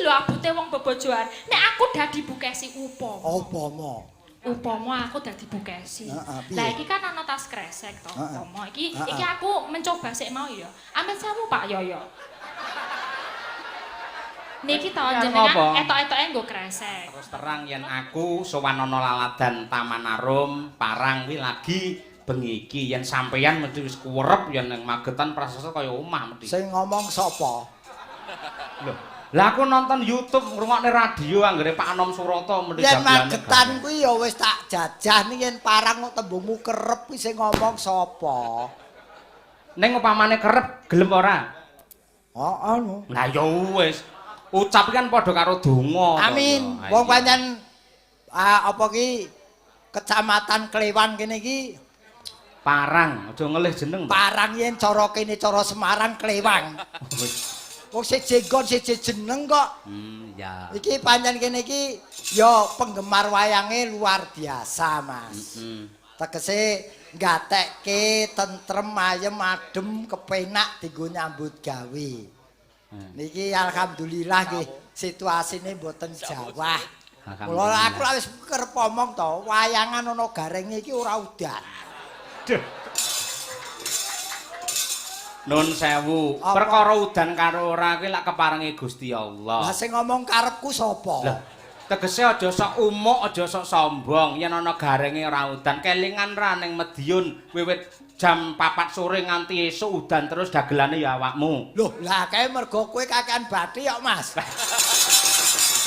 lho abote wong bebojoan. Nek aku dadi Bu Kesi upama. Upama. Upama aku dadi Bu Kesi. Heeh, piye? Lah iki kan ana tas kresek to, upama. Iki iki aku mencoba sik mau ya. Amit sewu, Pak Yoyo. Niki to jenengan etok-etoke nggo kresek. Terus terang yen aku sowan ana laladan Taman Arum Parang kuwi lagi bengi iki, yen sampeyan mesti wis kuwerep yen nang Magetan prasasta kaya omah mesti. Sing ngomong sapa? Lho, lah aku nonton YouTube, ngrungokne radio anggere Pak Anom Surata mesti Yen jablane Magetan bareng. kuwi ya wis tak jajah ning yen Parang kok tembungmu kerep kuwi sing ngomong sapa? Ning upamane kerep gelem ora? Heeh no. Lah ya wis. Ucap kan padha karo donga to, Amin. ya. Wong pancen apa ki Kecamatan Klewang kene iki. Parang, aja ngelih jeneng to. Parang yen cara kene cara Semarang Klewang. Wis. Wong siji nggon siji jeneng kok. Ya. Iki pancen kene iki ya penggemar wayange luar biasa, Mas. Tegese gatekke tentrem, ayem, adem, kepenak dienggo nyambut gawe. Niki alhamdulillah nggih situasine mboten jawah. Mula aku lak wis kerep omong to, wayangan ana garenge iki ora udan. Duh. Nun sewu, Apa? Perkara udan karo ora kuwi lak keparengi Gusti Allah. Lah sing ngomong karepku sapa? Lah, tegese aja sok umuk, aja sok sombong. Yen ana garenge ora udan, kelingan ra ning Mediun wiwit jam 4 sore nganti esuk udan terus, dagelane ya awakmu. Loh, lah kae mergo kowe kakean bathi kok, Mas.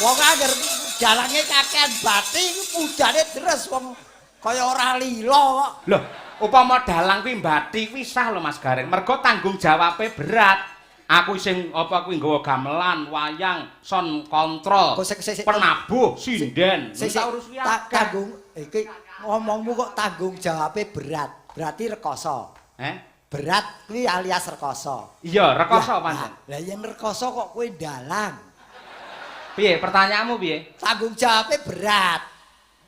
Wong angger dalange kakean bathi udane deres wong kaya ora lila kok. Loh, upama dalang kuwi mbathi kuwi sah lho, Mas Gareng. Mergo tanggung jawabe berat. Aku sing apa kuwi nggawa gamelan, wayang, sound kontrol, Kok sik sik sik. penabuh, sinden. Sik sik Tak urusi akeh. Tanggung iki ngomongmu kok tanggung jawabe berat. Berarti rekoso. Eh? Berat kuwi alias rekoso. Iya, rekoso Lah, pancen. lah yen rekoso kok kowe ndalang. Piye pertanyaanmu piye? Tanggung jawabe berat.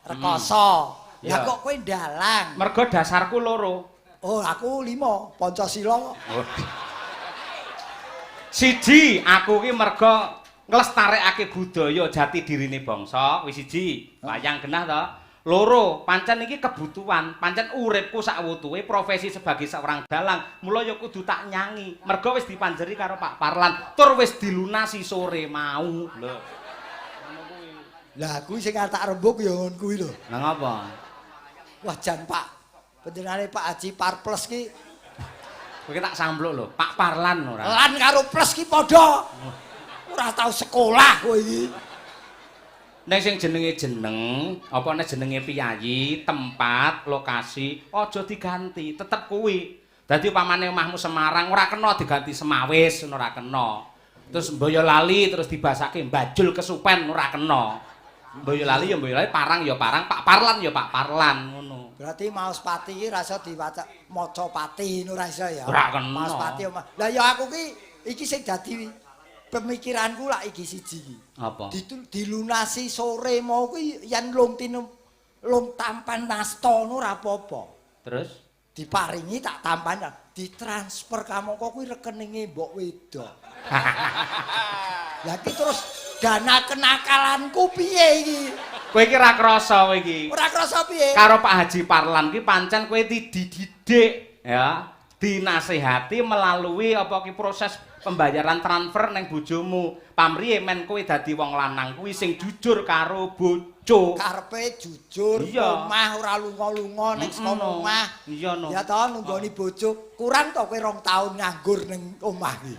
Rekoso. Lah kok kowe ndalang? Mergo dasarku loro. Oh, aku limo, Pancasila kok. Oh. Siji, aku ki mergo nglestarekake budaya jati dirine bangsa, kuwi siji. Wayang genah to. Loro, pancen iki kebutuhan, pancen uripku sak wutuhe profesi sebagai seorang dalang, mula ya kudu tak nyangi. Mergo wis dipanjeri karo Pak Parlan, tur wis dilunasi sore mau. Lho. Lah kuwi sing arep tak rembug ya ngono kuwi lho. Lah ngapa? Wah jan Pak. Panjenengane Pak Haji Parples ki. Kowe tak sampluk lho, Pak Parlan ora. Lan karo plus ki padha. Ora tau sekolah kowe iki. Nek sing jenenge jeneng, apa nek jenenge piyayi, tempat, lokasi, aja diganti, tetep kuwi. Dadi upamane omahmu Semarang ora kena diganti Semawis, ngono ora kena. Terus Boyolali terus dibasake Bajul Kesupen ora kena. Boyolali ya Boyolali, Parang ya Parang, Pak Parlan ya Pak Parlan ngono. Berarti Maospati iki ra iso diwaca maca pati ngono ora iso ya. Ora kena. Maospati. Lah ya aku ki iki sing dadi pemikiranku lak iki siji iki. Apa? Dilunasi sore mau kuwi yen lung tinu lung tampan nasta ngono ora apa-apa. Terus? Diparingi tak tampan, ditransfer kamangka kuwi rekeninge mbok wedok. Lah iki terus dana kenakalanku piye iki? Kowe iki ra krasa kowe iki. Ora krasa piye? Karo Pak Haji Parlan ki pancen kowe dididik ya, dinasehati melalui apa ki proses pembayaran transfer neng bojomu. Pamriye men kowe dadi wong lanang kuwi sing jujur karo bojo. Karepe jujur, omah ora lunga-lunga ning saka omah. Iya no. Ya toh nunggoni bojo. Kurang to kowe 2 taun nganggur ning omah ki.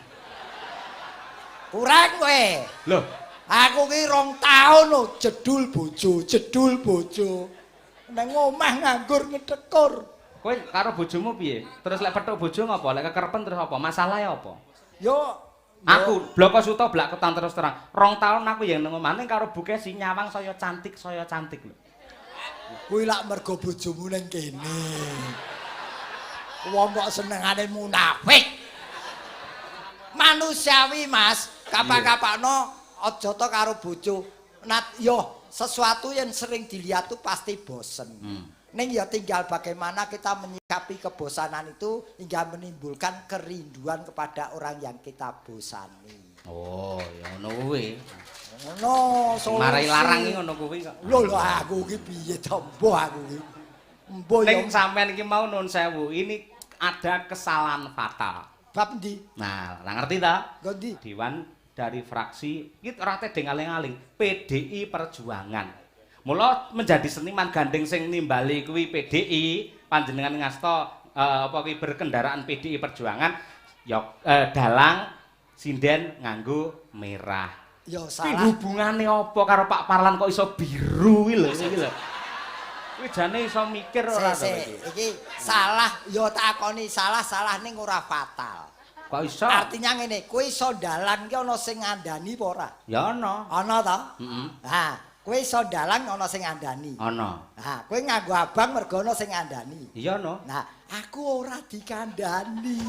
Kurang kowe. Loh, Aku ki 2 taun lho jedul bojo, jedul bojo. Nang omah nganggur ngetekur. Kowe karo bojomu piye? Terus lek petuk bojo ngopo? Lek kekerepen terus apa? Masalahe apa? Yo. Aku bloko suta blak ketan terus terang. 2 taun aku yang nang omah ning karo Bu Kesi nyawang saya cantik lho. Kuwi lak mergo bojomu ning kene. Wong kok senengane munafik. Manusiawi, Mas. Kapan-kapakno aja to karo bojo. Nat yo sesuatu yang sering dilihat tuh pasti bosen. Ning ya tinggal bagaimana kita menyikapi kebosanan itu hingga menimbulkan kerinduan kepada orang yang kita bosani. Oh, ya ngono kuwi. Ono solusi. Marai larang iki ngono kuwi kok. Lho lho, aku iki piye to, mbuh aku iki. Mbuh ya. Ning sampean iki mau, nun sewu, ini ada kesalahan fatal. Bab endi? Nah, ora ngerti ta? Nggo ndi? Dewan dari fraksi iki ora tedeng aling-aling, PDI Perjuangan. Mula menjadi seniman gandeng sing nimbali kuwi PDI, panjenengan ngasta apa kuwi berkendaraan PDI Perjuangan ya, dalang sinden nganggo merah. Ya Kuwi salah. hubungane apa karo Pak Parlan kok iso biru kuwi lho, iki lho. Kuwi jane iso mikir ora to Sik, iki? Iki salah ya takoni, salah-salah ning ora fatal. Kok iso? Artinya ngene, kowe iso dalang ki ana sing ngandani apa ora? Ya ana. Ana ta? Heeh. Ha, kowe iso dalang ana sing ngandani. Ana. Ha, kowe nganggo abang mergo ana sing ngandani. Iya no. Nah, aku ora dikandani.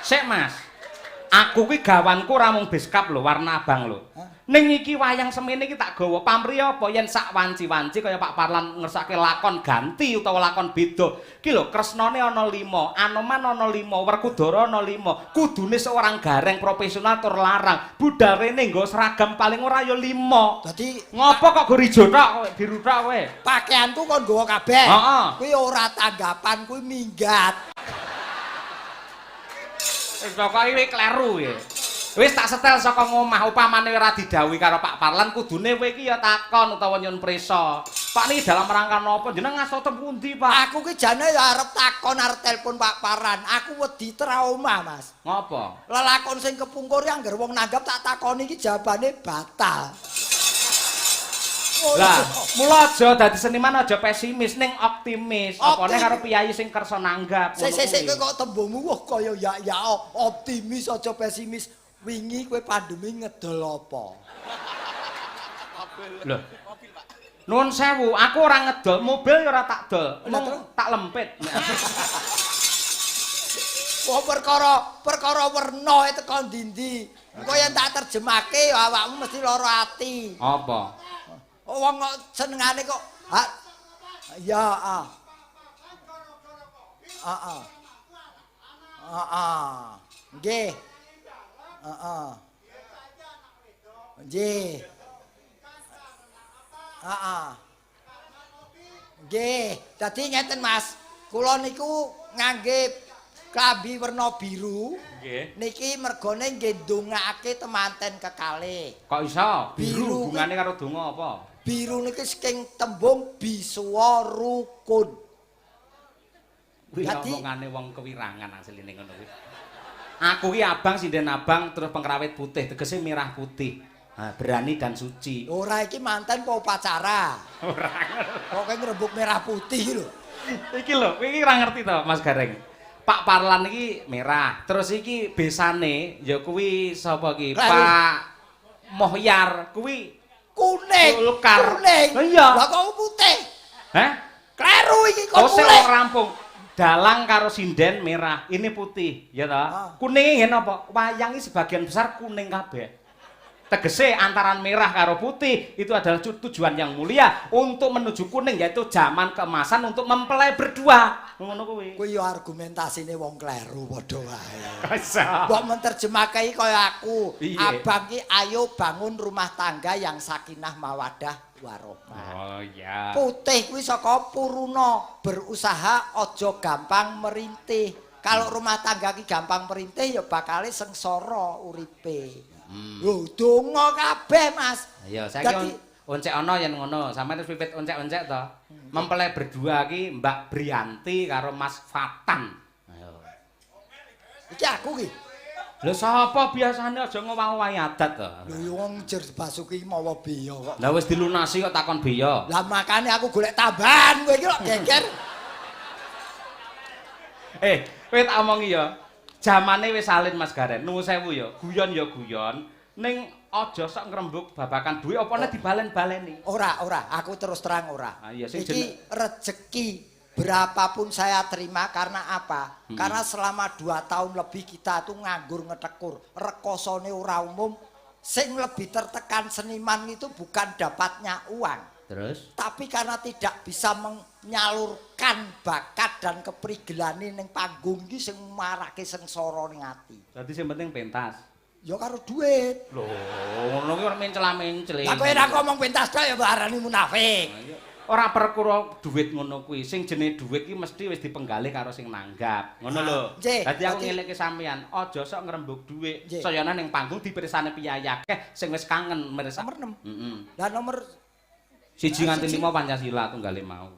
Sik, Mas. Aku kuwi gawanku ora mung beskap lho, warna abang lho. Hah? Ning iki wayang semene iki tak gawa pamrih apa yen sak wanci-wanci kaya Pak Parlan ngersake lakon ganti utawa lakon beda. Ki lho, Kresnane ana 5, Anoman ana 5, Werkudara ana 5. Kudune seorang gareng profesional tur larang. Budal rene nggo seragam paling ora ya 5. Dadi Ngopo kok gur ijo tok kowe, biru tok kowe? Pakaianku kon nggawa kabeh. Heeh. Kuwi ora tanggapan, kuwi minggat. Wis pokoke iki kleru ya. Wis tak setel saka ngomah, upamane ora didhawuhi karo Pak Parlan kudune kowe iki ya takon utawa nyun prisa. Pak, niki dalam rangka napa? Jenengan ngasto teng pundi, Pak? Aku ki jane ya arep takon, arep telepon Pak Parlan. Aku wedi trauma, Mas. Ngopo? Lelakon sing kepungkur ya angger wong nanggap tak takoni iki jawabane batal. Lah, mula aja dadi seniman aja pesimis ning optimis. Apane Optimis. karo piyayi sing kersa nanggap. Sik, ngono sik, sik, kuwi. kowe kok tembungmu wah kaya ya ya optimis aja pesimis. Wingi kowe pandemi ngedol apa? Lho. Nuwun sewu, aku ora ngedol mobil ya ora tak dol. Lah, Mung terus? tak lempit. Wah, perkara perkara werna teko ndi-ndi. Engko yen tak terjemahke ya awakmu mesti lara ati. Apa? Wong kok senengane kok ha ya ah. Ah ah. Ah ah. Nggih. Heeh. Nggih. Heeh. Nggih, dadi ngeten, Mas. Kula niku ngangge klambi werna biru. Nggih. Niki mergone nggih ndongakake temanten kekalih. Kok iso? Biru Biru hubungane karo donga apa? Biru niki saking tembung bisuwa rukun. Kuwi omongane wong kewirangan asline ngono kuwi. Aku ki abang, sinden abang, terus pengrawit putih, tegese merah putih. Nah, berani dan suci. Ora, iki manten apa upacara? Ora. Pokoke ngrembug merah putih lho. Iki lho, kowe iki ora ngerti to, Mas Gareng. Pak Parlan iki merah, terus iki besane ya kuwi sapa iki? Kleru. Pak Mohyar kuwi Kuning. Golkar. Kuning. Lah iya. Lah kok putih? Hah? Kleru iki kok Oh, sik mulih. rampung. Dalang karo sinden merah, ini putih, ya toh? Ah. Kuninge ngene apa? Wayang iki sebagian besar kuning kabeh. Tegese antaran merah karo putih itu adalah tujuan yang mulia untuk menuju kuning, yaitu zaman keemasan untuk mempelai berdua. Ngono kuwi. Kuwi ya argumentasine wong kleru padha wae. Iso. Mbok menterjemahke kaya aku. Piye? Abang ki ayo bangun rumah tangga yang sakinah mawadah warohmah. Oh iya. Putih kuwi saka puruna, berusaha aja gampang merintih. Kalau rumah tangga ki gampang merintih ya bakale sengsara uripe. Lho, donga kabeh, Mas. Ayo, saiki oncek ana yen ngono. Sampeyan wis pipit oncek-oncek to. Mempelai berdua ki Mbak Brianti karo Mas Fatan. Ayo. Iki aku ki. Lho, sapa biasane aja ngowah-owahi adat to. Lho ya wong jer Basuki mawa biya kok. Lah wis dilunasi kok takon biya. Lah makane aku golek tambahan, kowe iki kok geger. Eh, kowe tak omongi ya. Jamane wis salin, Mas Garen. Nuwun sewu ya, guyon ya guyon, ning aja sok ngrembug babakan dhuwit opone dibalen-baleni. Ora, ora, aku terus terang ora. Ah, iya, sing Iki rezeki berapapun saya terima karena apa? Karena selama 2 tahun lebih kita tuh nganggur ngetekur, rekosone ora umum. Sing lebih tertekan seniman itu bukan dapatnya uang, Terus? Tapi karena tidak bisa menyalurkan bakat dan keprigelane ning panggung iki sing marake sengsara ning ati. Dadi sing penting pentas. Ya karo duit. Lho, ngono ki ora mencla-mencle. Lah kowe ora ngomong pentas tok ya mbok arani munafik. Ora perkara dhuwit ngono kuwi. Sing jenenge dhuwit ki mesti wis dipenggalih karo sing nanggap. Ngono lho. Dadi aku ngelekke sampean, aja sok ngrembug dhuwit. Sayana ning panggung dipirsani piyayi akeh sing wis kangen mirsa. Nomor 6. Heeh. Lah nomor 1 nganti 5 Pancasila tunggale mau.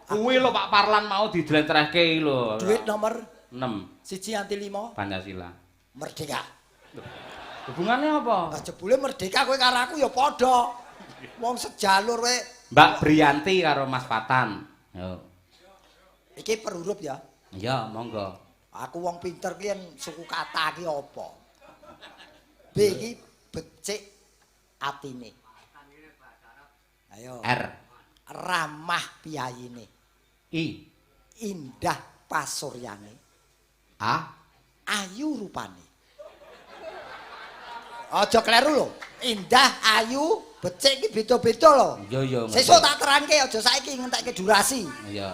Kuwi lho Pak Parlan mau dijlentrehke lho. Dhuwit nomor 6. 1 nganti 5 Pancasila. Merdeka. Hubungannya apa? Lah jebule merdeka kowe karo aku ya padha. Wong sejalur kowe. Mbak Brianti karo Mas Patan. Yo. Iki per huruf ya. Iya, monggo. Aku wong pinter ki yen suku kata ki apa? B iki becik atine. Ayo. R. Ramah piyayine. I. Indah pasuryane. A. Ayu rupane. Aja kleru lho. Indah, ayu, becik iki beda-beda lho. Iya, iya. Sesuk tak terangke, aja saiki ngentekke durasi. Iya.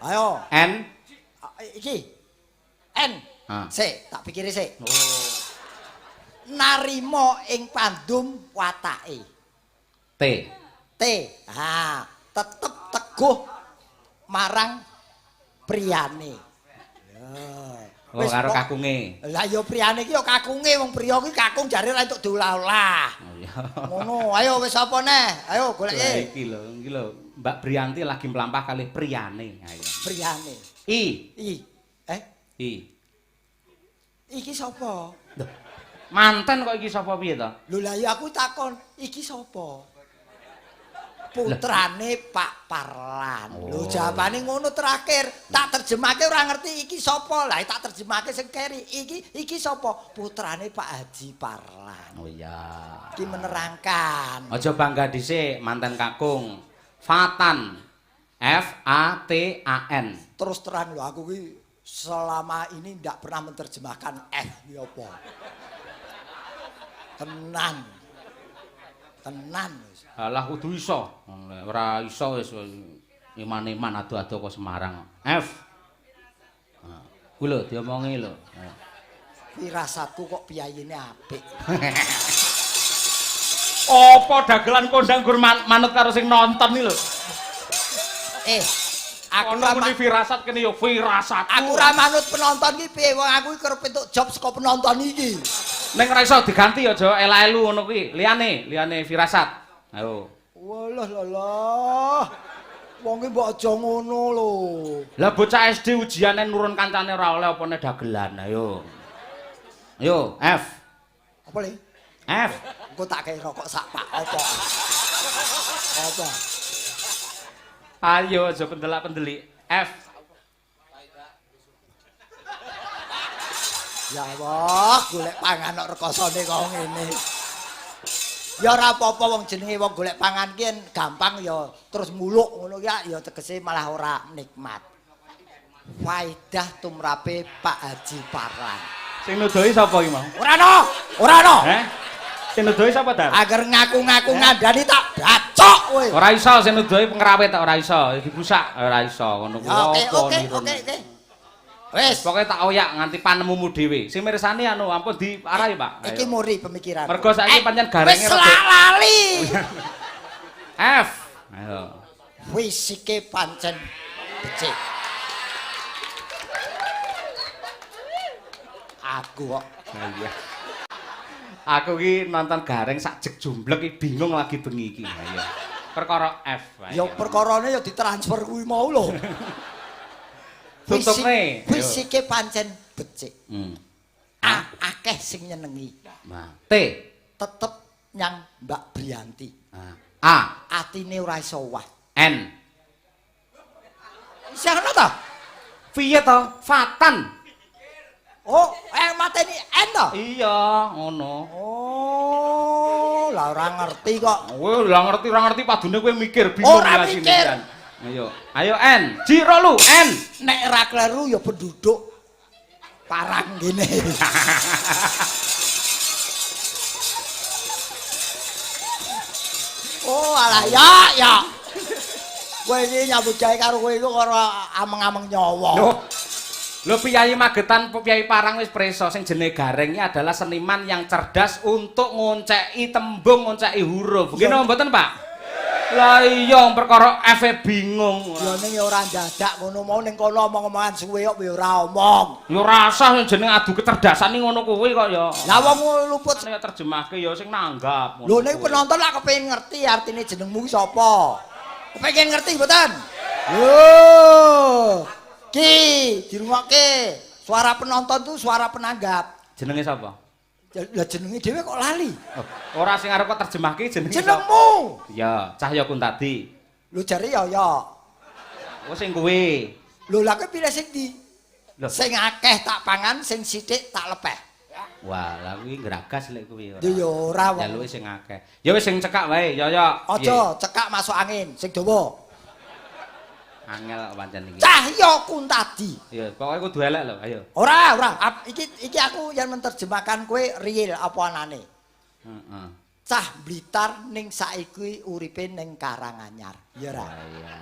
Ayo. N. Iki. N. Sik, tak pikire sik. Oh. Narima ing pandum watake. T. T. Ha, tetep teguh marang priyane. Ya. Oh, karo kakunge. Lah ya priyane iki ya kakunge, wong priya ki kakung jare ora entuk diolah-olah. Oh iya. Ngono, ayo wis apa neh? Ayo goleke. Iki lho, iki lho, Mbak Brianti lagi mlampah kalih priyane. Ayo. Priyane. I. I. Eh? I. Iki sapa? Lho. Manten kok iki sapa piye to? Lho lah ya aku takon, iki sapa? Putrane Pak Parlan. Lho jawabane ngono terakhir. Tak terjemahke ora ngerti iki sapa. Lah tak terjemahke sing keri. Iki iki sapa? Putrane Pak Haji Parlan. Oh iya. Iki menerangkan. Aja bangga dhisik manten kakung. Fatan. F A T A N. Terus terang lho aku ki selama ini ndak pernah menerjemahkan F ki apa. Tenan. Tenan wis. Alah kudu iso. Ora iso wis iman-iman ado-ado kok Semarang. F. Nah, kuwi lho diomongi lho. Firasatku kok piyayine apik. Apa dagelan kondang gur manut karo sing nonton iki lho. Aku ora muni firasat kene ya firasatku. Aku ora manut penonton iki piye wong aku iki kerep entuk job saka penonton iki. Ning ora iso diganti aja ela-elu ngono kuwi. Liyane, liyane firasat. Ayo. Walah lalah. Wong ki mbok aja ngono lho. Lah bocah SD ujiane nurun kancane ora oleh opone dagelan. Ayo. Ayo, F. Apa le? F. Engko tak kei rokok sak pak apa? Apa? Ayo aja pendelak-pendelik. F. Ya Allah, golek pangan kok rekosone kok ngene. Ya ora apa-apa wong jenenge wong golek pangan ki gampang ya terus muluk ngono ki ya tegese malah ora nikmat. Faidah tumrape Pak Haji Parlan. Sing nuduhi sapa iki mau? Ora ana, ora ana. Heh? Sing nuduhi sapa, Dar? Agar ngaku-ngaku ngandani tak bacok kowe. Ora iso sing nuduhi pengrawit ora iso, dibusak ora iso ngono kuwi. Oke. Wis, pokoke tak oyak nganti panemumu dhewe. Sing mirsani anu ampun diarahi, Pak. Iki muri pemikiran. Mergo saiki pancen garenge wis lali. F. Ayo. Fisike pancen becik. Aku kok. Iya. Aku ki nonton gareng sak jek jumblek iki bingung lagi bengi iki. Ayo. Perkara F. Ya perkarane ya ditransfer kuwi mau lho. Tutupne. Fisike pancen becik. A akeh sing nyenengi. Nah, T tetep nyang Mbak Brianti. A atine ora iso wah. N. Isih ana ta? Piye to? Fatan. Oh, mateni N to? Iya, ngono. Oh, lah ora ngerti kok. Kowe ora ngerti padune kowe mikir bingung Ora mikir. Ayo, ayo N. Jiro lu N. Nek ra kleru ya penduduk parang ngene. Oh, alah ya ya. Kowe iki nyambut gawe karo kowe iku ora ameng-ameng nyawa. Lho. Lho piyayi Magetan, piyayi Parang wis preso sing jenenge Gareng iki adalah seniman yang cerdas untuk ngonceki tembung, ngonceki huruf. Nggih napa mboten, Pak? Lah iya perkara F bingung. Ya ning ya ora dadak ngono mau ning kono omong-omongan suwe kok ya ora omong. Ya ora usah sing jenenge adu kecerdasan iki ngono kuwi kok ya. Lah wong luput. Nek terjemahke ya sing nanggap. Lho ning penonton lak kepengin ngerti artine jenengmu ki sapa? Kepengin ngerti mboten? Lho. Ki dirungokke. Suara penonton tuh suara penanggap. Jenenge sapa? Lah jenenge dhewe kok lali. Oh, ora sing arep kok terjemahke jenenge sapa? Jenengmu. Ya, Cahya Kuntadi. Lho jare ya ya. Oh sing kuwi. Lho lah kowe pilih sing ndi? Lho. Sing akeh tak pangan, sing sithik tak lepeh. Wah, lah kuwi ngragas lek kuwi ora. Ya ya ora wong. Jaluke sing akeh. Ya wis sing cekak wae, ya ya. Aja cekak masuk angin, sing dawa. Angel kok pancen iki. Cahya Kuntadi. Ya, pokoke kudu elek lho, ayo. Ora, ora. Iki aku yang menerjemahkan kowe real apa anane. Heeh. Cah Blitar ning saiki uripe ning Karanganyar. Ya ora? Iya.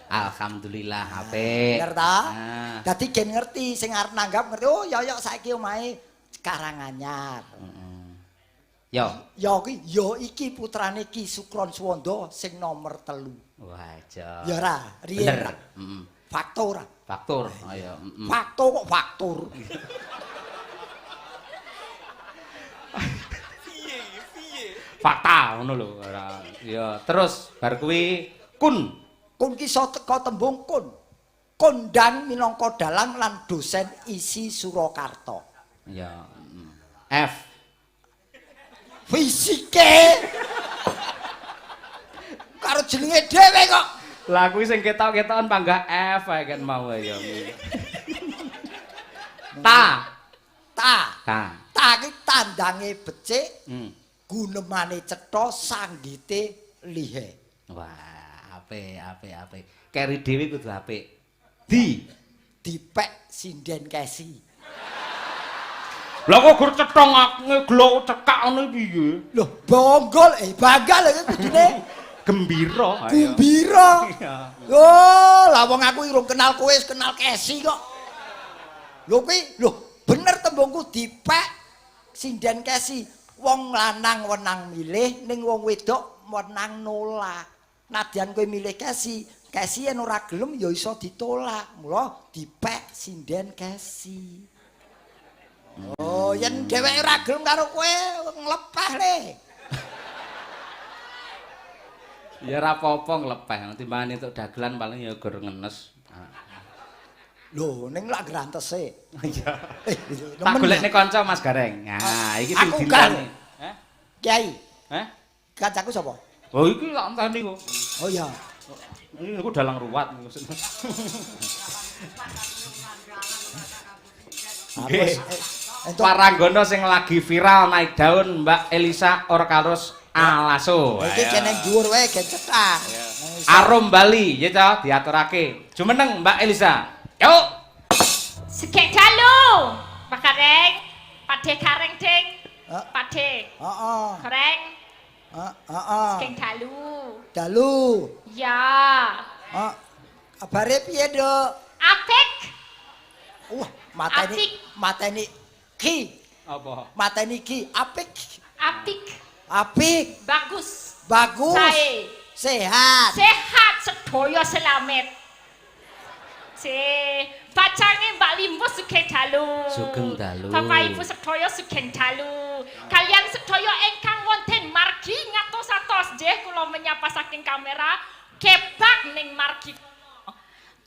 Alhamdulillah apik. Bener ta? Nah. Dadi gen ngerti sing arep nanggap ngerti, oh ya ya saiki omahe Karanganyar. Heeh. Yo. Ya iki ya iki putrane Ki Sukron Suwanda sing nomor 3. Wah, aja. Ya ora, riyen Bener. ora. Heeh. Faktor ora. Faktur. Ayo, heeh. Faktor kok faktur. Fakta ngono lho ora. Ya, terus bar kuwi kun. Kun ki iso teka tembung kun. Kondang minangka dalang lan dosen isi Surakarta. Ya, heeh. F. Fisike karo jenenge dhewe kok. Lah kuwi sing ketok-ketokan panggah F ae kan mau ya. Ta. Ta. Ta. Ta ki tandange becik, gunemane cetha, sanggite lihe. Wah, apik apik apik. Keri dhewe kudu apik. Di dipek sinden kesi. Lah kok gur cethong ngeglo cekak ngono piye? Loh, bonggol bangga lho iki kudune gembira. Gembira. Iya. Oh, lah wong aku urung kenal kowe wis kenal kesi kok. Lho kuwi, lho bener tembungku dipek sinden kesi. Wong lanang wenang milih ning wong wedok wenang nolak. Nadyan kowe milih kesi, kesi yen ora gelem ya iso ditolak. Mula dipek sinden kesi. Oh, yen dheweke ora gelem karo kowe nglepeh le. Ya ora apa-apa nglepeh, timbangane entuk dagelan paling ya gur ngenes. Lho, ning lak grantese. Iya. Tak Tak golekne kanca Mas Gareng. Nah, iki sing dintani. Heh? Kiai. Heh? Kancaku sapa? Oh, iki tak enteni kok. Oh iya. Iki niku dalang ruwat niku. Nggih. Waranggono sing lagi viral naik daun Mbak Elisa Orkarus Alaso. Iki kene dhuwur wae gen cethak. Arum Bali ya ta diaturake. Jumeneng Mbak Elisa. Yuk. Segek dalu. Pak Gareng, Pakde Gareng ding. Pakde. Heeh. Gareng. Heeh. Segek dalu. Dalu. Ya. Heeh. Kabare piye, Nduk? Apik. Wah, mateni mateni ki. Apa? Mateni ki apik. Apik. Apik. Bagus. Bagus. Sae. Sehat. Sehat sedaya selamet. Se, bacange Mbak Limbo sugeng dalu. Sugeng dalu. Bapak Ibu sedaya sugeng dalu. Kalian sedaya ingkang wonten margi ngatos-atos nggih kula menyapa saking kamera kebak ning margi.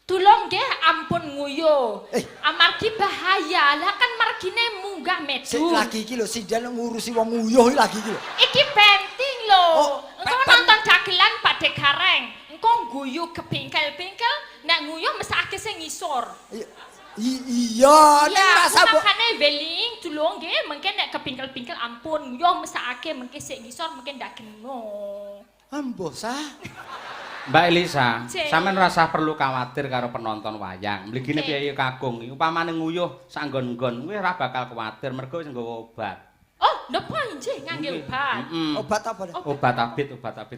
Tulung nggih ampun nguyuh. Amargi bahaya. Lah kan margine munggah medun. Sik lagi iki lho sinden ngurusi wong nguyuh iki lagi iki lho. Iki penting lho. Oh, Engko nonton dagelan Pakde Gareng. Engko guyu kebingkel-bingkel, nek nguyuh mesake sing ngisor. Iya, ning rasa mbok makane weling tulung nggih, mengke nek kebingkel-bingkel ampun nguyuh mesake mengke sik ngisor mengke ndak geno. Ambuh sah. Mbak Elisa, sampean ora perlu khawatir karo penonton wayang. Mligine piye kakung, upamane nguyuh sanggon-nggon kuwi ora bakal kuwatir mergo wis nggawa obat. Oh, napa nggih ngangge obat? Obat apa? Obat abit, obat abit.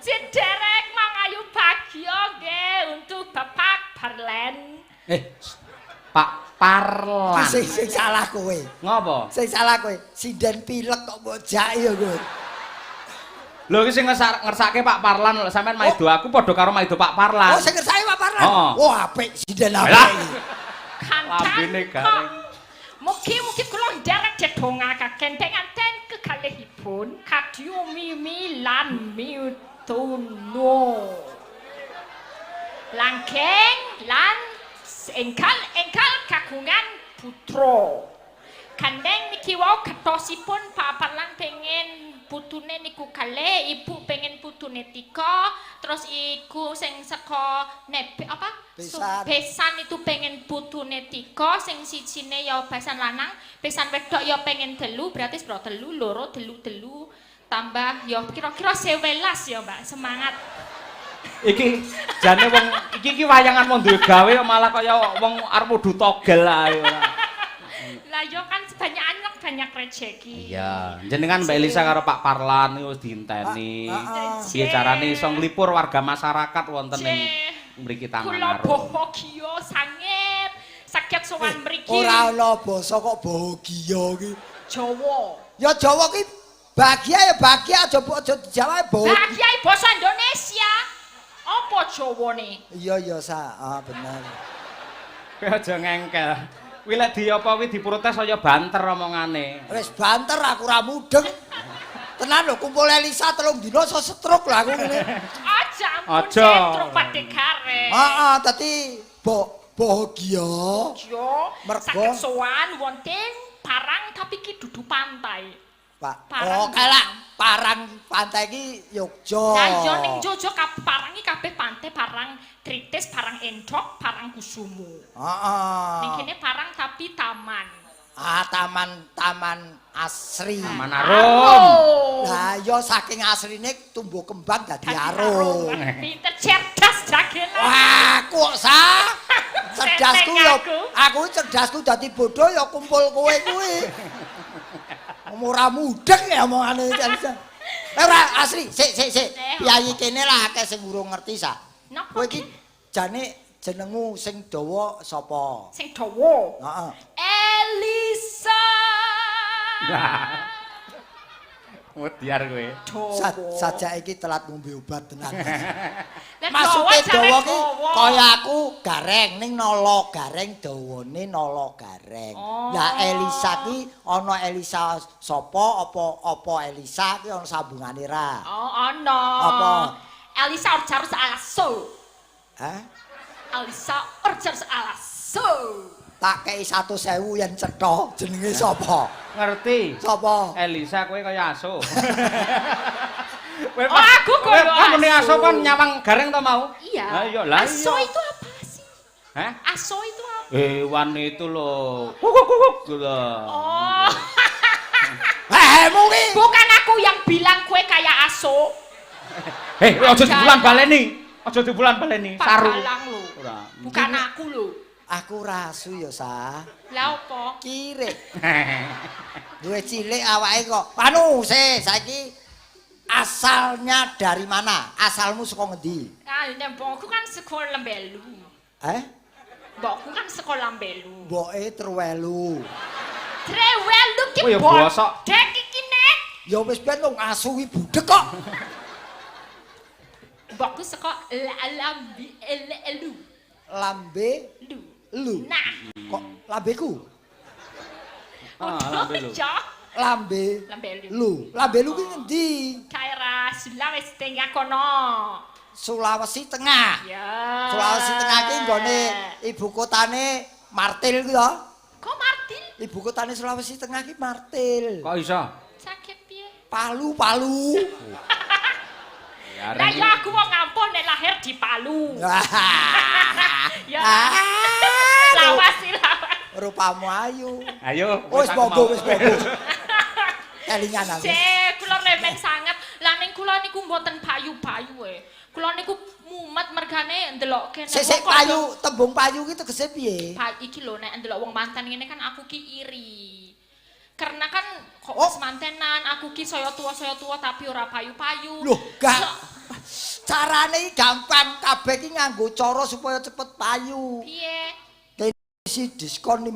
Cederek mangayu bagya nggih untuk Bapak Parlen. Eh, Pak Parlan. Sing sing salah kowe. Ngopo? Sing salah kowe. Sinden pilek kok mbok jaki ya kowe. Lho iki sing ngersake Pak Parlan lho, sampean maido aku padha karo maido Pak Parlan. Oh, sing ngersake Pak Parlan. Heeh. Wah, apik sinden apik. Lah. Iki. Kancan Lambene kok. garing. Mugi-mugi kula nderek dedongakaken penganten kekalihipun Kadyu Mimi lan Mituno. Langgeng lan enggal enggal kagungan putra. Kandeng niki wau ketosipun Pak Parlan pengen putune niku kalih, ibu pengen putune tiga, terus iku sing saka nebe apa? Besan. Besan itu pengen putune tiga, sing sijine ya besan lanang, besan wedok ya pengen telu, berarti sepiro telu, loro, telu, telu, tambah ya kira-kira 11 ya, Mbak. Semangat. Iki jane wong iki iki wayangan wong duwe gawe kok malah kaya wong arep udu togel ae ora. Lah yo kan banyak anak banyak rezeki. Iya, jenengan Mbak Elisa karo Pak Parlan niku wis diinteni. Ah, ah. Piye carane iso nglipur warga masyarakat wonten ing mriki Taman Kula Arum. bahagia sanget saged sowan mriki. Ora ana basa kok bahagia ki. Jawa. Ya Jawa ki bahagia ya bahagia, aja aja dijawab bahagia. Bahagia basa Indonesia. Apa Jawane? Iya iya sa, ah bener. Kowe aja ngengkel. Kuwi lek di apa kuwi diprotes saya banter omongane. Wis banter aku ora mudeng. Tenan lho kumpul Elisa 3 dina iso stroke lho aku ngene. Aja ampun Aja. setruk padekare. Heeh, dadi bahagia. Yo, Mergo- saged sowan wonten Parang tapi ki dudu pantai. Pak. Parang. Oh, kalak Parang pantai iki Yogya. Lah iya ning Jojo Parang iki kabeh pantai, Parang Tritis, Parang Enthok, Parang Kusumo. Heeh. Ning kene Parang tapi taman. Ah, taman Taman Asri. Taman Arum. Lah iya saking asrine tumbuh kembang dadi Dadi arum. Pinter cerdas dagelan. Wah, aku kok sa. Cerdasku Seneng ya aku. aku cerdasku dadi bodoh ya kumpul kowe kuwi. Ora mudeng ya omongane Elisa. Ora asli, sik sik sik. Eh, Piyayi kene lah akeh sing urung ngerti sa. Napa Kowe iki ki? jane jenengmu sing dawa sapa? Sing dawa. Heeh. Elisa. Mudyar kowe. Dawa. Sajak iki telat ngombe obat tenan. Lah Maksude jare dawa ki dawa. kaya aku gareng ning nala gareng dawane nala gareng. Oh. Lah Elisa ki ana Elisa sapa apa apa Elisa ki ana sambungane ra? Oh, ana. Apa? Elisa Orjarus Alaso. Hah? Elisa Orjarus Alaso. Tak kei 100.000 yen cetha jenenge sapa? Ngerti? Sapa? Elisa kowe kaya asu. Kowe Oh, aku kowe kaya pas muni asu. asu kan nyawang gareng to mau? Iya. Lah iya, lah Aso iya. itu apa sih? Hah? Aso itu apa? Hewan itu loh. Kukuk kukuk gitu. Oh. Hehmu ki. Bukan aku yang bilang kue kayak aso. Hei, aja Aja. dibulan baleni. Aja dibulan baleni. Saru. Padalang lho. Ora. Bukan aku lho. Aku rasu ya sa. Lah opo? Kirik. Duwe cilik awake kok. Anu, se saiki asalnya dari mana? Asalmu saka ngendi? Ah, nek mbokku kan sekolah Lambelu. Eh? Mbokku kan sekolah Lambelu. Mboke Trewelu. Trewelu ki Oh, ya bosok. Dek iki nek. Ya wis ben wong asu kuwi budek kok. Mbokku saka Lambi Elu. Lambe Lu. lu. Nah, Kok lambeku? Ah, lambe lu. Iya. Lambe Lambelu. lu. Lambe lu ki ngendi? Daerah Sulawesi Tengah kono. Sulawesi Tengah. Ya. Sulawesi Tengah ki nggone ibu kotane Martil ku ya. Kok Martil? Ibu kotane Sulawesi Tengah ki Martil. Kok iso? Sakit piye? Palu Palu. Ya, Lah ya aku wong ngampun nek lahir di Palu. Ya. Ah, Lawas sih lawas. rupamu ayu. Ayo, Wis aku monggo mau. wis monggo. Kelingan aku. Cek, kula remen sanget. Lah ning kula niku mboten payu-payu e. Kula niku mumet mergane ndelokke nek Sik sik wong kok payu, tembung payu ki tegese piye? Iki lho nek ndelok wong manten ngene kan aku ki iri. Karena kan kok Oh. wis mantenan, aku ki saya tua tapi ora payu-payu. Loh, gak. Carane iki gampang, kabeh iki nganggo cara supaya cepet payu. Piye? Isi diskon 50%.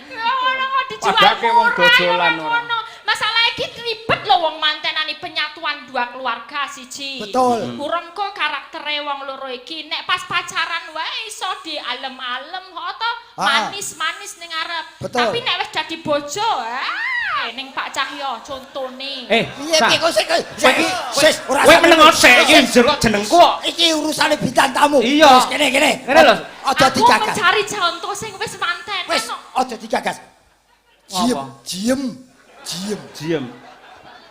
Ya ngono kok dijual Padake wong murah, ya dodolan ora ora. ngono. Masalah iki ribet lho wong mantenane penyatuan dua keluarga siji. Betul. Urung kok karaktere wong loro iki nek pas pacaran wae iso di alem-alem kok to, manis-manis ning ngarep. Betul. Tapi nek wis dadi bojo, ah, ning Pak Cahyo contone. Eh, Piye Sa, piye kok sik Kowe iki sis ora kowe meneng sik iki njur kok jenengku kok. Iki urusane bintang tamu. Iya. Wis kene kene. Kene lho. Aja Aku digagas. mencari contoh sing wis mantenan Wis kok. aja digagas. Diem, Apa? diem, diem. Diem.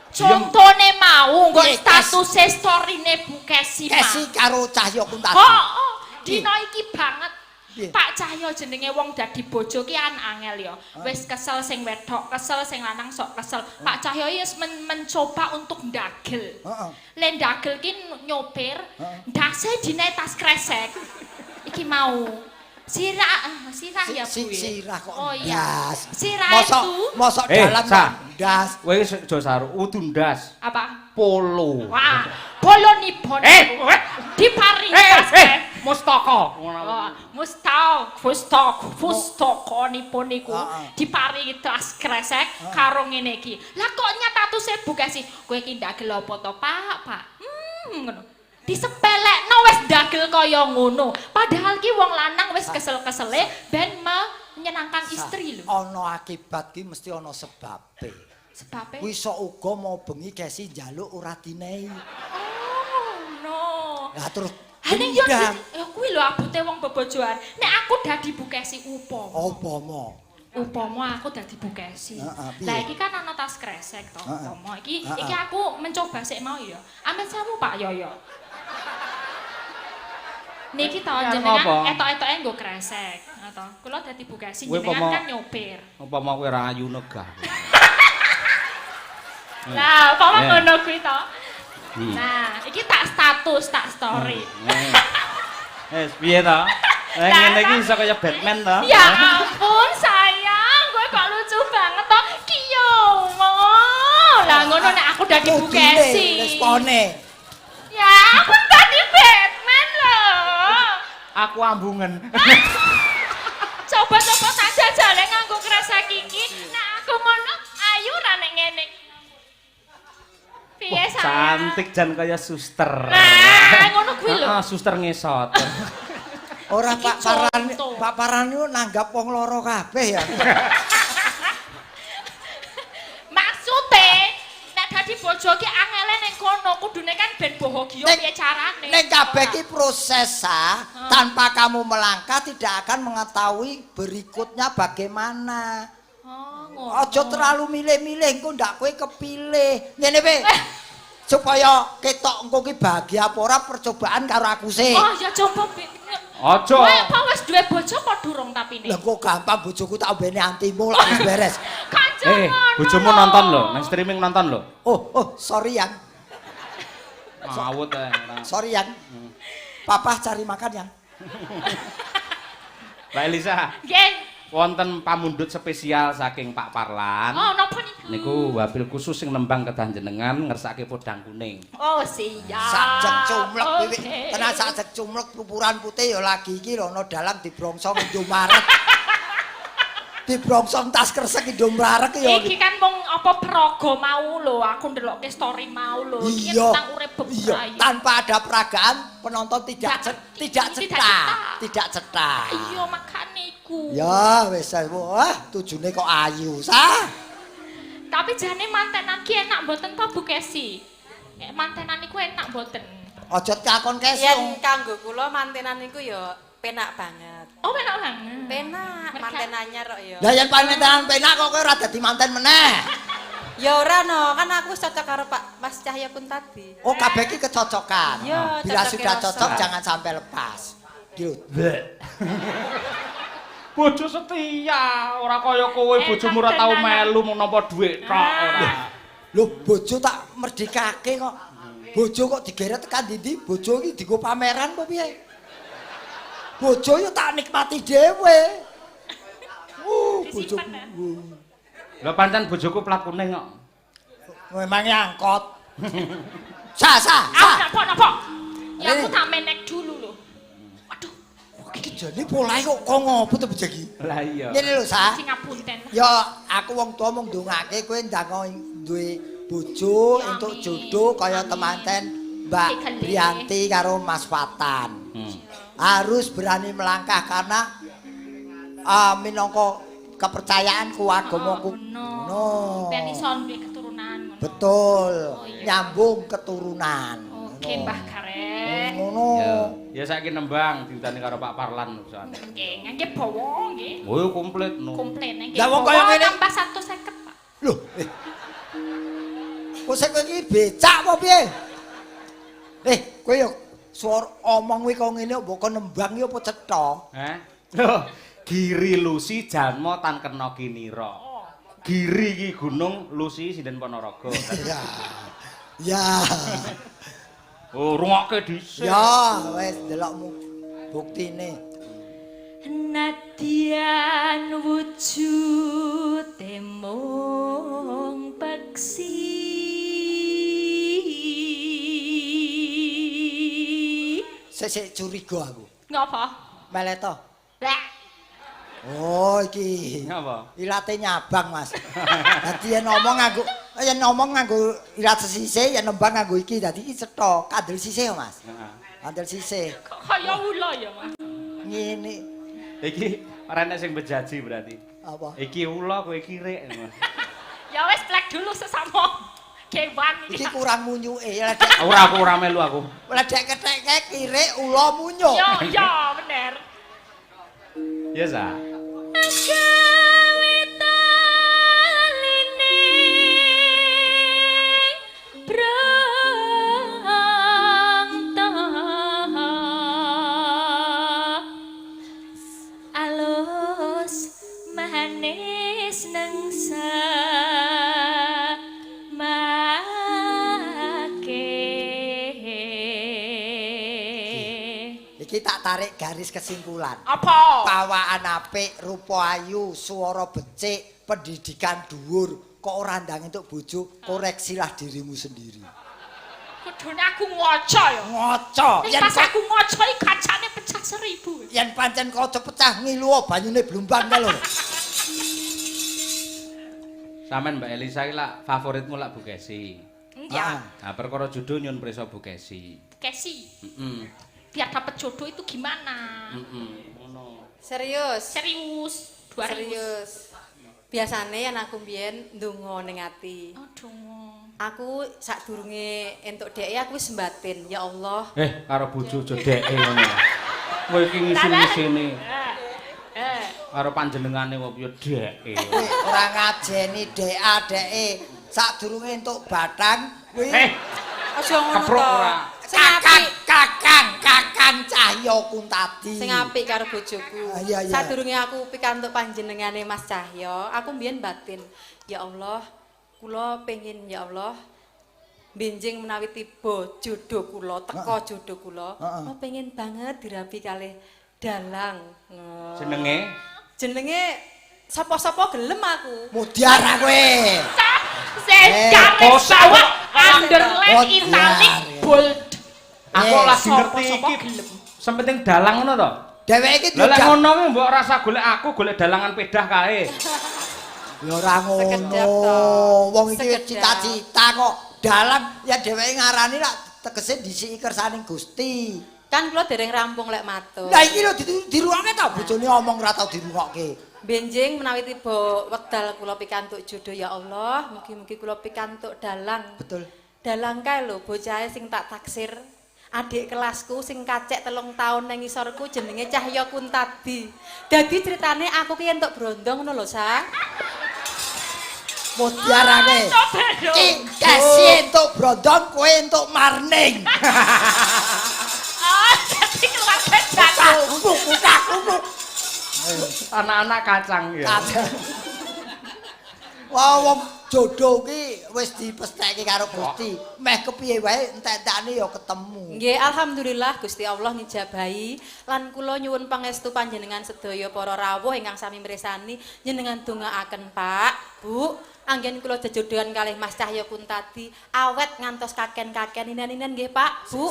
Contone mau nggo Piye, statuse storine Bu Kesi. Pak. Kesi karo Cahyo Kuntadi. Oh, dina iki banget. Piye? Pak Cahyo jenenge wong dadi bojo ki an angel ya. Wis kesel sing wedok, kesel sing lanang sok kesel. Pak Cahyo wis mencoba untuk ndagel. Le ndagel ki nyopir, ndase dinae tas kresek. Iki mau. Sirah, sirah ya Bu. ya? Sirah kok Oh iya. ndas. Sirah Mosok itu mosok Eh, dalan Sa. kok ndas. Kowe wis aja saru, udu ndas. Apa? Polo. Wah, bolonipun. Eh, kowe Diparingi eh, tas eh, kresek. Mustaka. Oh, mustau, pustok, pustokonipun niku diparingi tas kresek karo ngene iki. Lah kok nyatatuse Bu Kesi, kowe iki ndagel apa to, Pak? Pak. Ngono. Disepelekno wis ndagel kaya ngono. Padahal ki wong lanang wis kesel-kesele ben menyenangkan istri lho. Ana akibat ki mesti ana sebabe. Sebabe. Kuwi sok uga mau bengi Kesi njaluk ora dinehi. Oh, no. Lah terus Ha ning yo dendam. ya kuwi lho abote wong bebojoan. Nek aku dadi Bu Kesi upama. Apa mo? Upama aku dadi Bu Kesi. Heeh, piye? Lah iki kan ana tas kresek to, upama iki iki aku mencoba sik mau ya. Amit sewu Pak Yoyo. Niki to Ya, jenengan ngapa? etok-etoke nggo kresek, ngono. Kula dadi Bu Kesi Kowe jenengan upama- kan nyopir. Apa mau kowe ra ayu negah? Lah, upama ngono kuwi to. Nah, iki tak status, tak story. Eh, piye to? Eh, Lah, ngene iki iso kaya Batman to? Ya ampun sayang, kowe kok lucu banget to. Kiyo. Lah ngono nek aku dadi Bu Kudune Kesi. Respone. Ya, aku dadi Batman loh. Aku ambungen. Coba-coba tak jajale nganggo kresek iki. Nek aku ngono, ayu ra nek ngene. Piye Wah, sayang? cantik jan kaya suster. Nah, ngono kuwi lho. Heeh, suster ngesot. Ora Iki Pak Paran, contoh. Pak Paran niku nanggap wong loro kabeh ya. Maksude nek dadi bojo ki angele ning kono, kudune kan ben bahagia piye carane. Ning kabeh ki proses ah, tanpa kamu melangkah tidak akan mengetahui berikutnya bagaimana. Oh, ngono. Aja terlalu milih-milih engko ndak kowe kepilih. Ngene pe. Supaya ketok engko ki bahagia apa ora percobaan karo aku sih. Oh, ya coba. Aja. Kowe apa wis duwe bojo apa durung tapi Lah kok gampang bojoku tak ombene antimu lah wis beres. Kanca Eh, bojomu nonton lho, nang streaming nonton lho. Oh, oh, sorry yang. Ngawut ae. Ora. Sorry yang. Papa cari makan yang. Mbak Elisa, Nggih. wonten pamundhut spesial saking Pak Parlan. Oh, napa niku? Niku wabil khusus sing nembang kedah jenengan ngersake podang kuning. Oh, siap. Sajek cumlek Oke. wiwit. Tenan sajek cumlek pupuran putih ya lagi iki lho ana dalang dibrongsong Indomaret. Dibrongsong tas kresek Indomaret ya. Iki kan mung apa praga mau lho, aku ndelokke story mau lho. Iki tentang urip Iya, bebrayan. tanpa ada peragaan penonton tidak tidak Tidak cetha, cetha. tidak cetha. Iya, makane iku. Ya wis wah tujune kok ayu sah. Tapi jane mantenan ki enak mboten to Bu Kesi? Mantenan iku enak mboten? Aja takon Kesi. Yen kanggo kula mantenan niku ya penak banget. Oh, penak banget. Penak, manten anyar kok ya. Lah yen mantenan penak kok kowe ora dadi manten meneh. Ya ora no, kan aku wis cocok karo Pak Mas Cahyo Kuntadi. Oh kabeh iki kecocokan. Iya, Bila cocoke sudah rasa. cocok jangan sampai lepas. Gitu. Bojo setia, ora kaya kowe Enak bojomu ora tau tenan. melu mung nampa dhuwit tok ora. Lho bojo tak merdekake kok. Bojo kok digeret tekan ndi-ndi, bojo iki dienggo pameran apa piye? Bojo yo tak nikmati dhewe. Bojoku. Disimpen, ya? Lah pancen bojoku plat kuning kok. Memangnya angkot. Sa sa Aku sa. napa napa? Ya aku Rene. tak menek dulu lho. Waduh, Iki jane polahe kok kok ngopo to bocah iki? Lah iya. Ngene lho, Sa. sing ngapunten. Ya aku wong tuwa mung ndongake kowe ndang duwe bojo Ya, entuk amin. jodoh kaya Amin. temanten Mbak Dikele. Brianti karo Mas Fatan. Harus berani melangkah karena minangka kepercayaanku agamaku. Ngono. Ngono. Ben iso duwe keturunan ngono. Betul. Oh, iya. Nyambung keturunan. Oke, Ngono. Mbah Gareng. Ngono. Ya, ya saiki nembang diundani karo Pak Parlan soalnya. Nggih, ngangge bawa nggih. Oh, komplit no. Komplit nggih. Lah, wong Bawa kaya ngene. tambah 150, Pak. Loh, eh. Kok sing kowe iki becak apa piye? Eh, kowe yo suara omong kuwi kok ngene mbok kon nembang iki apa cetha? Heh. Loh, Giri Lusi jalma tan kena kinira. Giri iki gunung, Lusi sinden Ponorogo. Ya. Ya. Oh, rungokke dhisik. Ya, wis delokmu buktine. Nadyan wujude mung peksi. Sik sik curiga aku. Ngapa? Meleto. Lah, Oh, iki. Ngapa? Ilate nyabang, Mas. Dadi yen ngomong nganggo yen ngomong nganggo ilat sesisih, yen nembang nganggo iki. Dadi iki cetha, kandel sisih, Mas. Heeh. Kandel sisih. Kok kaya ula ya, Mas? Ngene Iki ora enek sing bejaji berarti. apa? Iki ula kowe kirik. Ya wes plek dulu sesama kewan iki. Iki kurang munyuke. Ledek Ora aku ora melu aku. ledek ketheke kirik ula munyuk. Yo, yo, bener. Ya sa. Gawe taline brangta alus manis nang samake. Iki tak tarik garis kesimpulan. Apa? Pawaan apik, rupa ayu, swara becik, pendidikan dhuwur, kok ora ndang entuk bojo, koreksilah dirimu sendiri. Kudune aku ngaca ya. Ngaca. Ning Yen pas aku ngaca iki kacane pecah 1000. Yen pancen kaca pecah ngilu banyune blumbang kae lho. Sampeyan Mbak Elisa iki lak favoritmu lak Bu Kesi. Ya, Nah, perkara jodoh nyun prisa Bu Kesi. Kesi. Heeh. Biar dapet jodoh itu gimana? Heeh. Ngono. Serius. Serius, 200. Serius. Biasane yen aku mbiyen ndonga ning ati. Aduh. Aku sadurunge entuk dheke aku wis mbatin, ya Allah. Eh, karo bojo aja dheke ngono. Kowe iki ngisin-ngisini Eh. Eh. karo panjenengane kok piye dheke. Kowe ora ngajeni DA dheke sadurunge entuk batang kuwi Eh, Aja ngono Keprok to. ora. Sing kakang apik, kakang kakang Cahya Kuntadi. sing apik karo bojoku. Ah, iya, iya. Sadurunge aku pikantuk panjenengane Mas Cahya, aku mbiyen batin, ya Allah, kula pengin ya Allah benjing menawi tiba jodoh kula, teka jodoh kula, kula pengin banget dirabi kalih dalang. Ngono. Jenenge Jenenge sapa-sapa gelem aku. Mudyara kowe. Sing Eh, garis kosak bawah kok. underline Oh, italic diar. bold. Aku Eh, lagi ngerti sapa-sapa iki. gelem. Sempenting dalang ngono to. Dheweke iki Lah lek diundang. ngono kuwi mbok rasa golek aku golek dalangan pedah kae. Ya ora ngono. Sekedap to. Wong iki Sekedap. cita-cita kok dalang ya dheweke ngarani lak tegese dhisiki kersaning Gusti. Kan kula dereng rampung lek matur. Lah iki lho dirungokke ta bojone omong ora tau dirungokke. Benjing menawi tiba wekdal kula pikantuk jodoh ya Allah, mugi-mugi kula pikantuk dalang. Betul. Dalang kae lho bocahe sing tak taksir. Adik kelasku sing kacek 3 taun nang ngisorku jenenge Cahya Kuntadi. Dadi ceritane aku ki entuk brondong ngono lho, Sa. Mudyarane. Coba dong. Ki Kesi entuk brondong kowe entuk marning. Ah, jadi keluarga jatuh. Kumpuk kutak kumpuk. Anak-anak kacang ya. Kacang. Wah wong jodoh ki wis dipestheke karo Gusti. Meh kepiye wae entek-entekane ya ketemu. Nggih, alhamdulillah Gusti Allah ngijabahi lan kula nyuwun pangestu panjenengan sedaya para rawuh ingkang sami mirsani jenengan dongaaken Pak, Bu, Anggen kula jejodohan kalih Mas Cahya Kuntadi awet ngantos kaken-kaken inen-inen nggih Pak, Bu.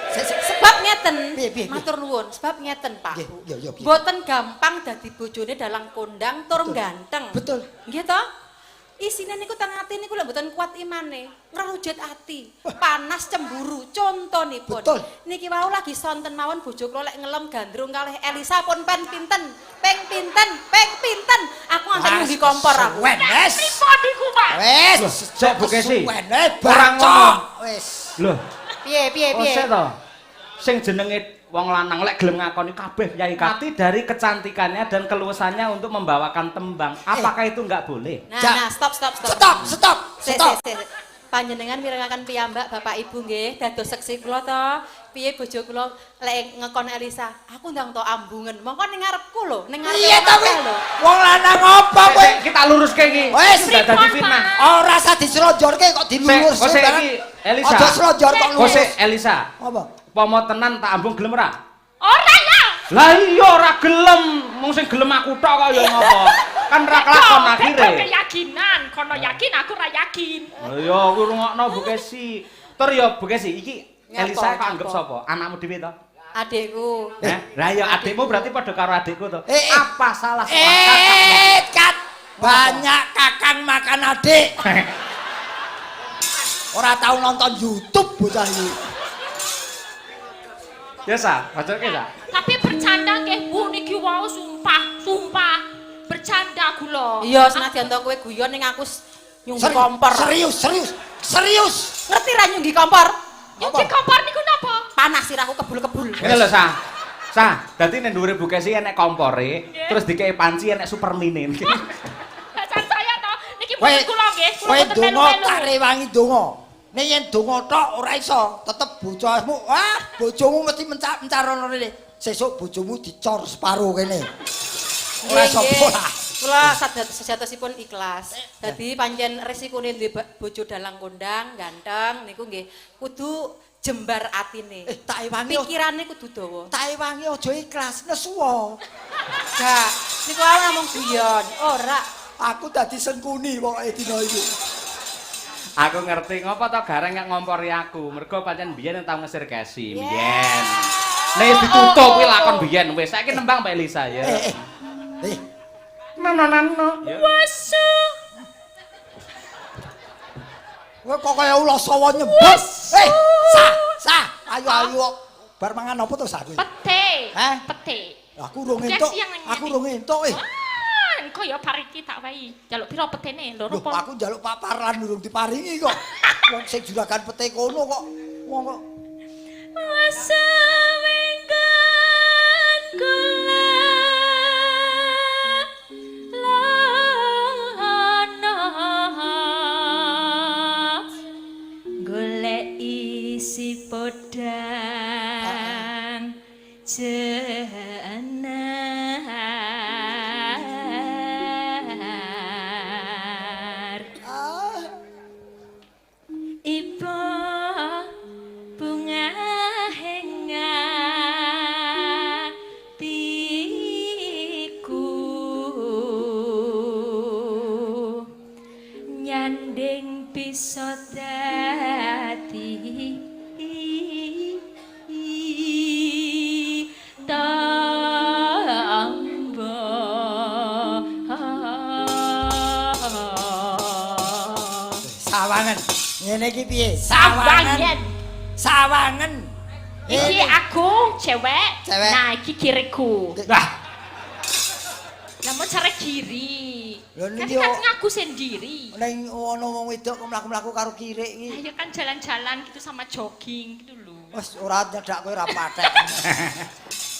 Sik, sik. Sebab ngeten, Piye, piye, piye? Matur nuwun, sebab ngeten Pak, Nggih, Bu. iya, iya, piye? Mboten gampang dadi bojone dalang kondang tur ganteng. Betul. Nggih to? Isine niku teng ati niku lho mboten kuat imane, ngrujut ati, panas cemburu. Contonipun. Betul. Niki wau lagi sonten mawon bojo kula lek ngelem gandrung kalih Elisa pun pen pinten, ping pinten, ping pinten. Aku nganti nyunggi kompor aku. Suwen, wes. Pripun niku, Pak? Wes, Sik, Bu Kesi. Kesuwen, eh, Ora bacok. ngono. Wes. Loh, Piye piye oh piye? sik to. Sing jenenge wong lanang lek gelem ngakoni kabeh yai kati dari kecantikannya dan keluasannya untuk membawakan tembang. Apakah itu enggak boleh? Nah, Ja- nah, stop stop stop. Stop, stop, Sik, stop. sik, sik. Panjenengan mirengaken piyambak Bapak Ibu nggih, dados seksi kula to. Piye bojo kula lek ngekon Elisa, aku ndang to ambungen. Mongko ning ngarepku lho, ning ngarepe Iya wong ta akeh kuwi. lho. Wong lanang apa kowe? Sik, kita luruske iki. Wes. Enggak dadi Pripun, fitnah. Pak? Ora usah diselonjorke kok dilurus. Sik, kok sik iki, Elisa. Aja selonjor kok Kok lurus. sik Elisa. Apa? Pomo tenan tak ambung gelem ora? Ora lah. Lah iya ora gelem, mung sing gelem aku tok kok ya ngopo. Kan ra kelakon Beda akhire. keyakinan, kono yakin aku ora yakin. Lah iya aku rungokno Bu Kesi. Tur ya Bu Kesi iki Nyapa, Elisa kok anggap nyapa? sapa? Anakmu dhewe to? Adikku. Eh, lah iya adikmu berarti padha karo adikku to. Eh, eh. Apa salah seorang kakak? Eh, kat. Banyak kakang makan adik. Ora tau nonton YouTube bocah iki. Ya sa, bacoke sa. Tapi bercanda nggih Bu niki wau sumpah, sumpah. Bercanda kula. Iya, senajan to kowe guyon ning aku nyunggi kompor. Serius, serius. Serius. Ngerti ra nyunggi kompor? Nyunggi kompor niku napa? Panas sirahku kebul-kebul. Ngene lho sa. Sa, dadi ning dhuwure Bu Kesi enek kompore, terus dikei panci enek supermine. Bacan saya to, niki Kowe mboten kula nggih, kula kowe mboten donga melu-melu. tak rewangi donga. Nek yen donga tok ora iso, tetep bojomu, wah, bojomu mesti mencak-mencarono rene. Sesuk bojomu dicor separo kene. Ora iso Nggih, pola. Kula sejatosipun ikhlas. Dadi pancen resikone duwe bojo dalang kondang, ganteng niku nggih kudu jembar atine. Eh, tak ewangi Pikirane kudu dawa. tak ewangi aja ikhlas, nesuwa. Gak, niku aku namung guyon. Ora. Aku dadi sengkuni pokoke dina iki. Aku ngerti ngopo to Gareng gak ngompori aku. Mergo pancen biyen tau ngesir Kesi, biyen. Nek wis ditutup kuwi lakon biyen wis. Saiki nembang Mbak Elisa ya. Eh, eh. Eh, Nano nano. Wasu. kowe kok kaya ula sawa nyembah. Eh, sa, sa, ayo ayo. Bar mangan apa to sa kowe? Pete. Hah? Pete. Aku urung entuk. Kesi yang nyanyi. Aku urung entuk eh. Ah, engko ya bar iki tak wae. Jaluk piro petene? Loro Loh, apa? aku njaluk paparan urung diparingi kok. Wong sing juragan pete kono kok. Wong kok Wasawenggan kula lana golek isi podang jenar. Ah, Ibu bunga atiku nyanding bisa dadi tamba. Sawangen. Ngene iki piye? Sawangen. Sawangen. Sawangen. Iki Ngene. aku cewek, Cewek. nah iki kiriku. Lah, Lah mau cara kiri. Lho, Kan niki kan yo- ngaku sendiri. Ning ana wong wedok kok mlaku-mlaku karo kirik iki. Ayo kan jalan-jalan gitu sama jogging gitu loh. Wes ora nyedak kowe ora patek.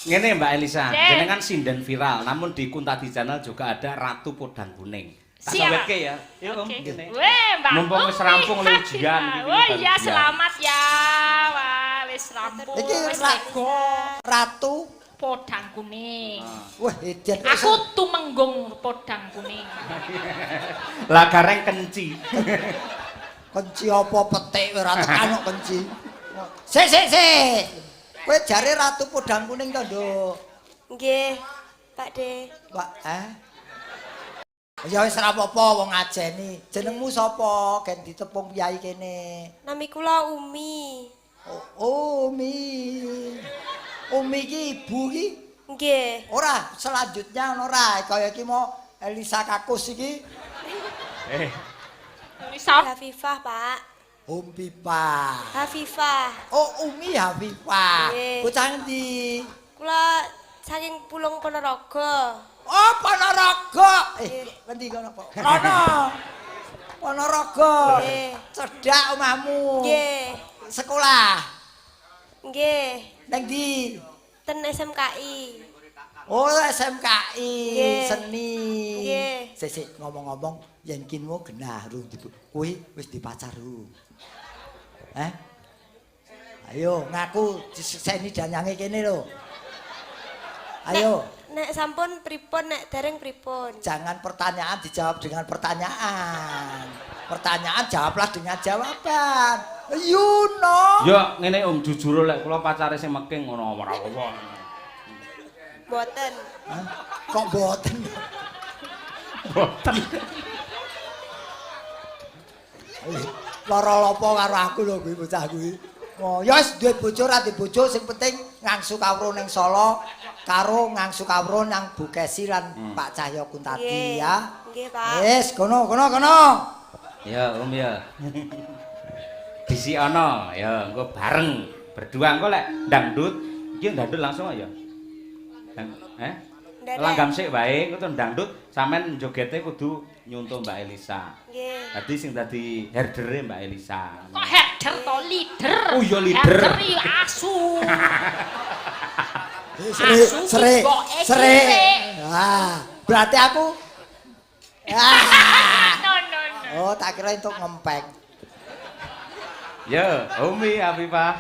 Ngene Mbak Elisa, Cek. jenengan sinden viral, namun di Kuntadi Channel juga ada Ratu Podang Kuning. Tak Siap. sawetke ya. Yuk, Om, Oke. ngene. Weh, Mbak. Mumpung wis Umi. rampung le ujian iki, Oh baru iya, ujian. selamat ya. Wah, wis rampung. Iki Wis lega. Ratu Podang Kuning. Wah, edan. Aku tumenggung Podang Kuning. Lah Gareng kenci. Kenci apa petik ora tekan kok kenci. Sik sik sik. Kowe jare Ratu Podang Kuning to, Nduk? Nggih, Pak De. Pak, eh? Ya wis ora apa-apa wong ngajeni. Jenengmu sapa? Gen ditepung piyai kene. Nami kula Umi. Oh, Umi. Umi iki ibu iki? Nggih. Ora, selanjutnya ono ora? Kaya iki mau Elisa Kakus iki. Eh, Elisa. Hafifah, Pak. Om Pipa. Hafifah. Oh, Umi Hafifah. Nggih. Bocah endi? Kula saking Pulung Ponorogo. Oh, Ponorogo. Eh, Nggih. ngendi kono, Pak? Rono. Ponorogo. Nggih. Cedhak omahmu. Nggih. Sekolah. Nggih. Neng ndi? Ten SMKI. Oh, SMKI Nggih. seni. Nggih. Sik sik ngomong-ngomong yen kinmu genah rung dibu. Kuwi wis dipacar rung. Eh? Ayo ngaku disekseni danyange kene lho. Ayo, Nek sampun pripun, nek dereng pripun? Jangan pertanyaan dijawab dengan pertanyaan. Pertanyaan jawablah dengan jawaban. You know. Ya ngene Om, jujur lek kula pacare sing meking ngono ora apa-apa. Mboten. Hah? Kok boten? Boten. Lara lopo karo aku lho kuwi bocah kuwi. Oh, ya wis duwe bojo ora duwe bojo sing penting ngangsu kawruh ning Solo karo ngangsu kawruh nang Bu Kesi lan Pak Cahyo Kuntadi Nggih. ya. Nggih, Pak. Wis kono kono kono. Ya Om ya. Disikana ya engko bareng berdua engko lek dangdut iki dangdut langsung ya. Eh? Nderek. Langgam sik wae engko to dangdut sampean jogete kudu nyuntuh Mbak Elisa. Nggih. Dadi sing dadi herdere Mbak Elisa. Kok herder to leader? Oh iya, leader. Herder iki asu. Sere Asu sere tiboke sere. cilik. Ah, berarti aku Ah. No no no. Oh, tak kira untuk ngempeng. Ya, Umi Afifah.